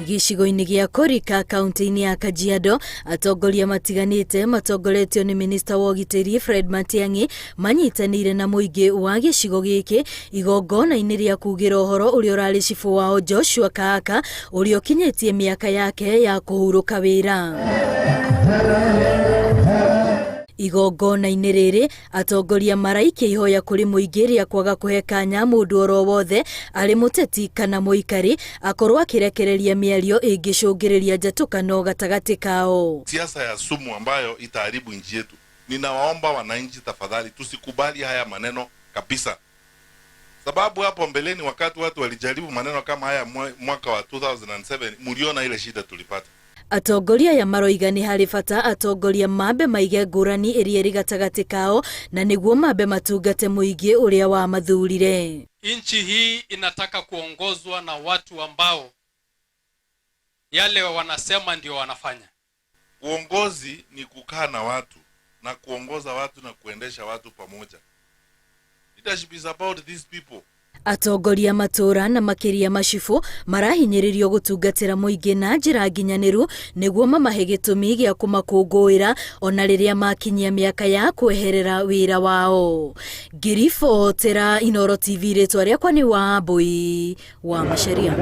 Gĩcigo-inĩ gĩa Korika kaunti-inĩ ya Kajiado, atongoria matiganĩte matongoretio nĩ minista wa ũgitĩri Fred Matiang'i manyitanĩire na mũingĩ wa gĩcigo gĩkĩ igongona-inĩ rĩa kugĩra ũhoro ũrĩa ũrarĩ cibũ wao Joshua Kaaka ũrĩa ũkinyĩtie mĩaka yake ya kũhurũka wĩra. Igongona-inĩ rĩrĩ Atongoria maraikia ihoya kũrĩ mũingĩ rĩa kwaga kũhe kanya mũndũ oro wothe arĩ mũteti kana mũikari akorwo akĩrekereria mĩario ĩngĩcũngĩrĩria njatũkano gatagatĩ kao. Siasa ya sumu ambayo itaharibu nchi yetu. Ninawaomba wananchi tafadhali, tusikubali haya maneno kabisa, sababu hapo mbeleni wakati watu walijaribu maneno kama haya mwaka wa 2007 muliona ile shida tulipata. Atongoria aya maroiga nĩ harĩ bata atongoria mambe maige ngũrani ĩrĩa ĩrĩ gatagatĩ kao na nĩguo mambe matungate mũingĩ ũrĩa wamathurire. Nchi hii inataka kuongozwa na watu ambao yale wanasema ndio wanafanya. Uongozi ni kukaa na watu na kuongoza watu na kuendesha watu pamoja. Leadership is about these people. Atongoria matũra na makĩria macibũ marahinyĩrĩrio gũtungatĩra mũingĩ na njĩra nginyanĩru nĩguo mamahe gĩtũmi gĩa kũmakũngũĩra ona rĩrĩa makinyia mĩaka ya kweherera wĩra wao. Ngĩribotera Inooro TV rĩtwa rĩakwa nĩ Wambũi wa Macharia.